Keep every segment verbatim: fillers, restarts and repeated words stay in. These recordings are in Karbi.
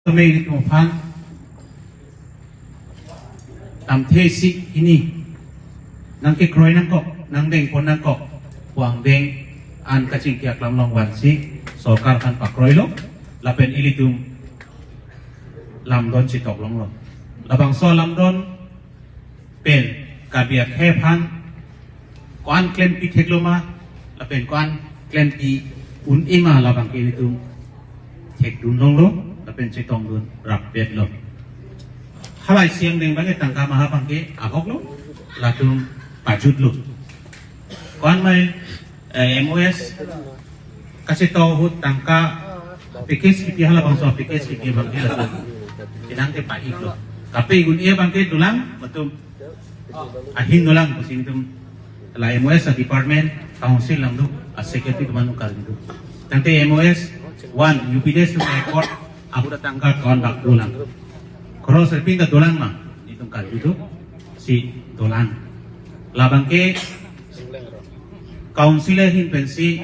Tame ilitum aphan tamthe isi hini nangkekroi nangkok, nangdengpon nangkok pu angdeng an kachingki aklam along vansi sorkar aphan pakroilo, lapen ilitum lamdon chetok longlo. Labangso lamdon pen Karbi akhei aphan ko-an klempi theklo ma, lapen ko-an klempi un-e ma, labangke ilitum thekdun longlo, lapen chetongdun rapetlo. Halahei si angdeng abangke tangka maha abangke ahoklo, latum pajutlo. Ko-an mai, eh, M O S kachetok ahut tangka package kipi, halabangso package kipi abangke latum kenang ke pa-iklo. Kape un-e abangke dolang, latum ahin dolang pusi ilitum la M O S a-department, council along do, a-secretary atum anu karjudo. Tangte M O S one, U P D S atum record ahut atangka ko-an bak dolang. Cross ripin ta dolang ma, ilitum karjudo, si dolang. Labangke council ahin pensi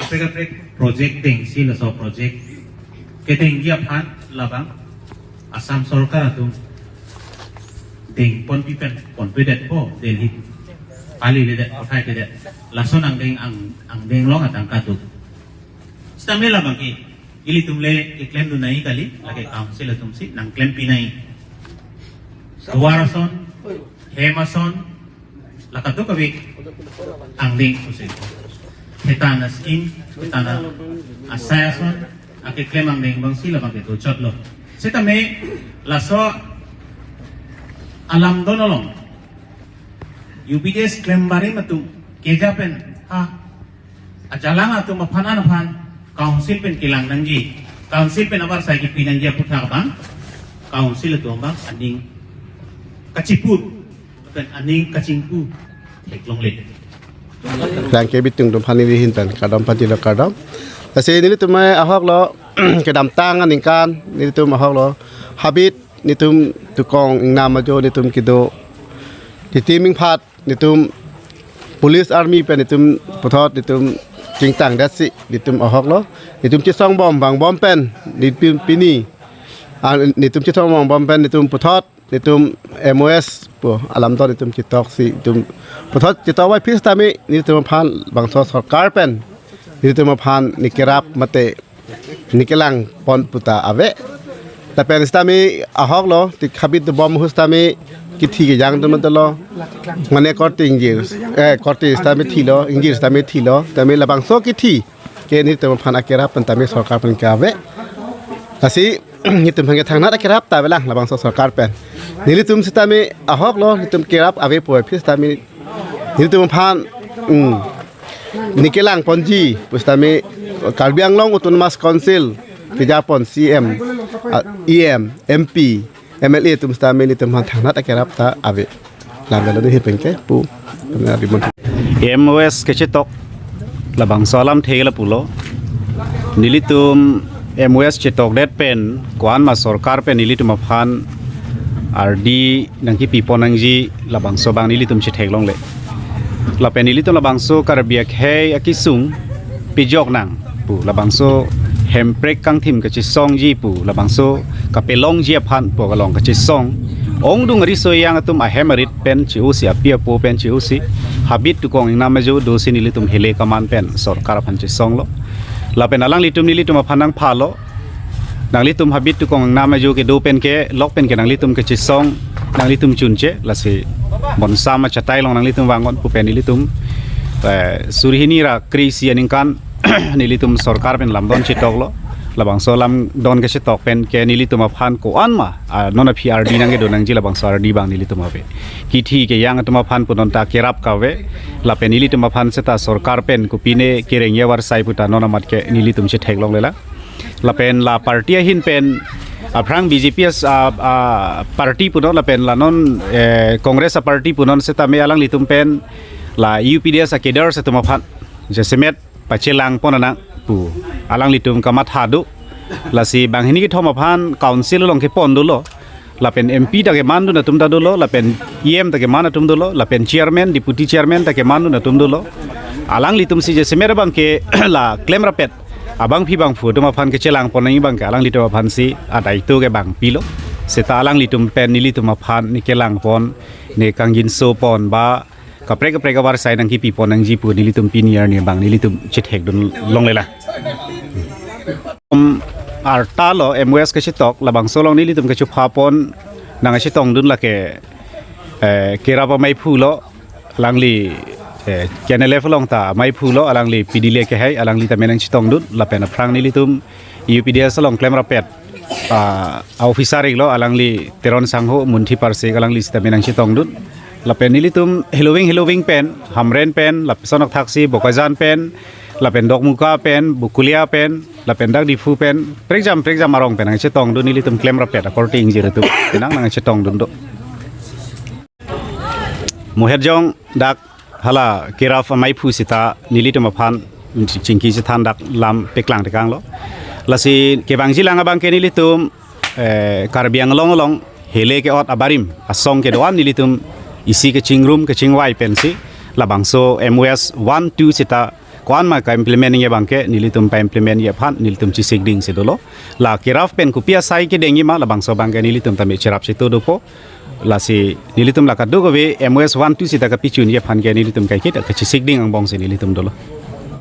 kaprek kaprek project dengsi, laso project kedengji aphan labang Assam sorkar atum dengponpi pen ponpedetpo, Delhi paliledet, pothaipedet. Lason angdeng, ang, angdeng along atangka do. Sitame labangke ilitum le keklemdun nangji kali, lake council atumsi nangklempi nangji. Tovar ason, hem ason, la kadokave angdeng pusi. Thethan a-scheme, thethan a-asai ason akeklem angdeng abangsi labangke dochotlo. Sitame laso alamdon along U P D S klem barim atum keja pen ha ajalang atum aphan an aphan council pen kelang nangji, council pen avarsai kipi nangji aputhak abang council atum abang aning kachiput pen aning kachingpu theklongle. Lang ke bitung atum aphan neli ahin pen kardom pajirlo, kardom. Lasi nelitum ahoklo, kedamtang aningkan nelitum ahoklo, habit nelitum Tukong Ingnam ajo nelitum kedo, nelitum ingphat nelitum police army pen nelitum puthot nelitum chingtangdetsi nelitum ahoklo. Nelitum chesongbom vangbom pen nelitum pini, ah, nelitum chesongbom vangbom pen nelitum puthot nelitum M O S pu alamdon nelitum chetoksi nelitum puthot chetok vai, aphi sitame nelitum aphan bangso sorkar pen nelitum aphan nekerap mate nekelangpon puta ave. Lapen sitame ahoklo, tik habit dobom ahut sitame kithi kejang atum dolo. Mane korte ingjir, eh, korte sitame thilo, ingjir sitame thilo. Tame labangso kithi ke nelitum aphan akerap pen tame sorkar pen ke ave. Lasi nelitum aphan ke thangnat akerap ta avelang labangso sorkar pen. Nelitum sitame ahoklo, nelitum kerap ave pu, aphi sitame nelitum aphan, hmm, nekelangponji pu sitame Karbi Anglong Autonomous Council kejapon C M, ah, E M, M P, M L A atum sitame nelitum aphan thangnat akerap ta ave. Lam belo ni hepeng ke pu. M O S kachetok labangso alamthe lapulo. Nelitum M O S chetokdet pen ko-an ma sorkar pen nelitum aphan ardi nangkipipon nangji, labangso abang nelitum chetheklongle. Lapen nelitum labangso Karbi akhei akesung pejok nang pu, labangso hemprek kangthim kachesongji pu, labangso kapelongji aphan pu along kachesong. Ongdung ariso ejang atum ahem arit pen che-osi, api apo pen che-osi, habit Tukong Ingnam ajo dosi nelitum hele kaman pen sorkar aphan chesonglo. Lapen alanglitum nelitum aphan nangphalo. Nanglitum habit Tukong Ingnam ajo kedo pen ke, lok pen ke nanglitum kachesong, nanglitum chunche, lasi bonsam achatai along nanglitum vangnon pu pen nelitum, eh, suri hini ra kre-isi aningkan nelitum sorkar pen lamdon chetoklo. Labangso lamdon kachetok pen ke nelitum aphan ko-an ma, ah, non aphi ardi nangkedo nangji, labangso ardi abang nelitum ave. Kithi kejang atum aphan pu non ta kerap kave. Lapen nelitum aphan seta sorkar pen kopine kerengji avarsai pu ta non amat ke nelitum chetheklonglelang. Lapen la party ahin pen, aphrang B J P as-, ah, ah, party punon lapen la non, eh, Congress a-party punon sitame alanglitum pen la U P D S a-cadres atum aphan jasemet pachelangpon nang pu alanglitum kamatha do. Lasi banghini kethom aphan council along kepon dolo. Lapen M P ta kemandun atum ta dolo, lapen E M ta keman atum dolo, lapen chairman, deputy chairman ta kemandun atum dolo. Alanglitum si jasemet abang ke la klemrapet, Abangpi bangphu atum aphan kechelang pon nangji abangke alanglitum aphansi adai to ke bangpilo. Seta alanglitum pen nelitum aphan ne kelang pon, ne kangjinso pon ba kaprek kaprek avar sai nangkipi pon nangji pu nelitum pini arni abang nelitum chethek dun longlelang. Um, arta lo M O S kachetok labangso along nelitum kachupha pon nangchetong dun lake, eh, Kerap amaiphu lo, alangli, eh, K N L F along ta amaiphu lo, alangli P D L A kehai, alangli tame nangchetong dun, lapen aphrang nelitum U P D S along klemrapet, ah, officer iklo, alangli Teron Sangho, Munthi Parsik, alangli sitame nangchetong dun. Lapen nelitum Heloving, Heloving pen, Hamren pen, lapen Sonok Thaksi, Bokajan pen, lapen Dokmoka pen, Bokolia pen, lapen dak Diphu pen, prekjam, prekjam arong pen nangchetong dun nelitum klemrapet akorte ingjir atum. Penang nangchetong dun do. Moherjong dak hala Kerap amaiphu sita nelitum aphan chingki chethan dak lam peklang tekanglo. Lasi kevangjilang abangke nelitum, eh, Karbi Anglong along hele ke-ot abarim asong kedo-an nelitum isi kachingrum kachingvai pensi labangso M O S one two sita ko-an ma ka-implement nangji abangke nelitum pa-implement ji aphan nelitum chesikding si dolo. La Kerap pen kopi asai kedengji ma labangso abangke nelitum tame cherap cheto dopo. Lasi nelitum la kadokave M O S one two sita kapichunji aphan ke nelitum kaiketa kachesikding angbong si nelitum dolo.